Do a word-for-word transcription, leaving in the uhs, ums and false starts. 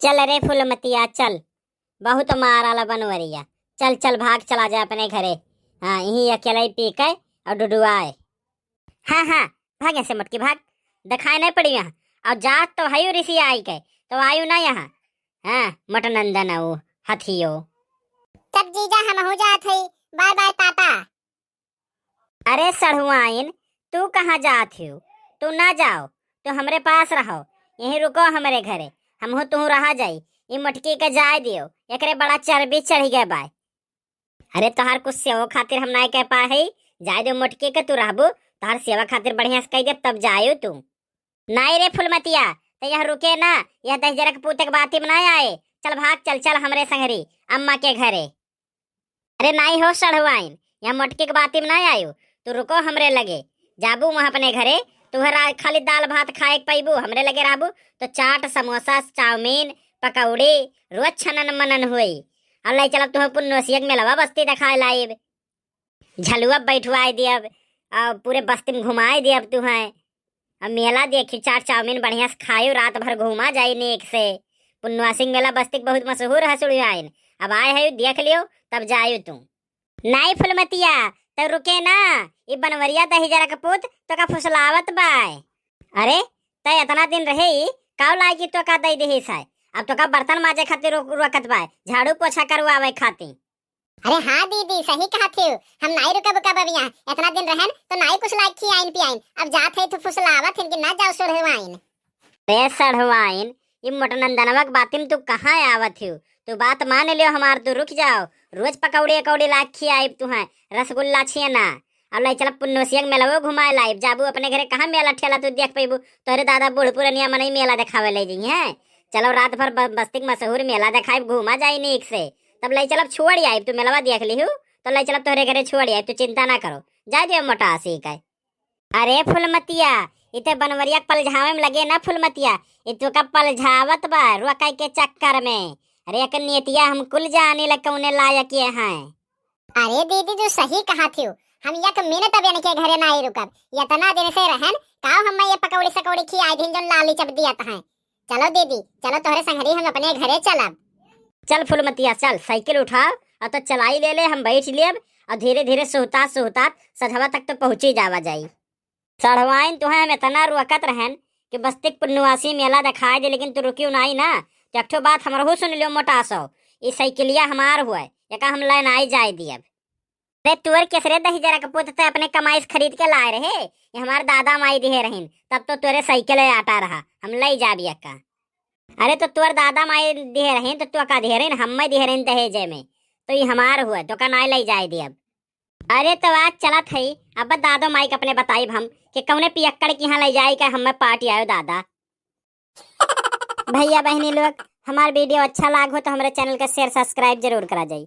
चल रे फुलमतिया, चल, बहुत मारल बनवरिया। चल, चल, भाग, चला जाए अपने घरे। हाँ, यहीं अकेले पी के और डुडुआए। हाँ, हाँ, भाग यहाँ से मोटकी, भाग, दिखाई नहीं पड़ी यहाँ। और जात तो हयू रिसी आई के, तो आयु ना यहाँ। हाँ, मोटनंदन आऊ हथियो। तब जीजा हमहू जात हई, बाय बाय टाटा। अरे सढ़ुआइन, तू कहाँ जात हियो? तू ना जाओ, तू हमरे पास रहो, यहीं रुको हमरे घरे, हमहू तुहू रहा जाई। ई मोटकी के जाए दियो, एकरे बड़ा चर्बी चढ़ गए बाय। अरे तोहार कुछ सेवा खातिर हम नाय कह पाए हई, जाए दो मोटकी के, तू रहबू, तोहार सेवा खातिर बढ़िया से कह देब, तब जायो तू। नाई रे फुलमतिया, ते यहाँ रुके ना, यह दहिजरा के पूते के बाती में ना आए। चल भाग, चल, चल हमरे संगरी अम्मा के घरे। अरे नाई हो सढ़ुआइन, यहाँ मोटकी के बाती में ना आयो, तू रुको हमरे लगे। जाबू वहाँ अपने घरे, तुहरा खाली दाल भात खाए के पैबू, हमरे लगे रहबू तो चाट, समोसा, चाउमीन, पकौड़ी रोज छनन मनन हुई। और ले चलब तुहे पुन्नोसिया के मेलवा बस्ती देखाए लाइब, झलुआ बैठवाए दियब और पूरे बस्ती में घुमाए दियब तुहे। अब मेला देखी, चाट चाउमीन बढ़िया से खायू, रात भर घूमा जाई नीक से। पुन्नवासी के मेला बस्ती के बहुत मशहूर है सढ़ुआइन। अब आए है, देख लियो, तब जायू तू। नाई फुलमतिया, तो रुके ना, ई बनवरिया दहिजरा के पूत तोका फुसलावत बाय। अरे, तै इतना दिन रहे ई, काव लागी तोका दई दिहिस है? अब तोका बर्तन माजे खातिर रो-, रोकत बाय, झाड़ू पोछा करवावे खातिर। अरे हाँ दीदी, सही कहत हियो, हम नाई रुकब उकब अब यहाँ। इतना दिन रहन तो नाई कुछ लायक खियाइन पियाइन, अब जात है तो फुसलावत हिन कि ना जाओ सढ़ुआइन। रे सढ़ुआइन, ई मोटनंदनवा के बाती में तू कहाँ आवत हियो? तू बात मान लियो हमार, तू रुक जाओ। रोज पकौड़ी अकौड़ी लायक खियाइब तुहे, रसगुल्ला, छेना। अब लाई चलब पुन्नोसिया के मेलवो घुमाए लाइब। जाबू अपने घरे, कहाँ मेला ठेला तू देख पैबू? तोहरे दादा बूढ़ पुरनिया मनई मेला देखावे ले जइहें। चलो रात भर ब-, बस्ती के मशहूर मेला देखाइब, घूमा जाई नीक से। तब लाई चलब छोड़ आइब, तू मेलवा देख लिहू, तो लाई चलब तोहरे घरे छोड़ आइब, तू चिंता ना करो। जाए दियो मोटा आसी के। अरे फुलमतिया, ई ते बनवरिया के पलझावे में लगे ना फुलमतिया, ई तोका पलझावत बा रुआ कई के चक्कर में। अरे एक नियतिया हम कुल जानी ले कौने लायक ये हैं। अरे दीदी, तू सही कहत हियो, हम एक मिनट अब इनके घरे नाई रुकब। इतना दिन से रहन, काव हम्मे ये पकौड़ी सकौड़ी खियाए दिन जौन लाली चप दियत हैं। चलो दीदी, चलो तोहरे संगरी हम अपने घरे चलब। चल फुलमतिया, चल, साइकिल उठाव और तो चलाई ले ले, हम बैठ लेब और धीरे धीरे सुहतात सुहतात सझवा तक तो पहुँची जावा जाई। सढ़वाइन, तुहें हम इतना रोकत रहन कि बस्ती के पुन्नवासी मेला देखाए दे, लेकिन तू रुकियो नाई ना। तो एक ठो बात हमरहू सुन लियो मोटासो, ई साइकिलिया हमार हुए, एका हम ले नाई जाए दियब। अरे तोर केसरे दहिजरा के पुत ते अपने कमाई से खरीद के लाए रहे, ये हमार दादा माई दिहे रहीन, तब तो तोरे साइकिल आटा रहा, हम ले जाब एका। अरे तो तोर दादा माई दिहे रहीन तो तोका दिहे रहीन, हम्मे दिहे रहीन दहेजे में, तो ई हमार हुए, तोका नाई ले जाए दियब। अरे तो आज चलत हई, अब दादो माई के अपने बताइब हम कि कौने पियक्कड़ के यहाँ ले जाए के हम्मे पार्टी आयो दादा। भैया बहनी लोग, हमार video अच्छा लाग हो तो हमरे channel का share subscribe जरूर करा जाई।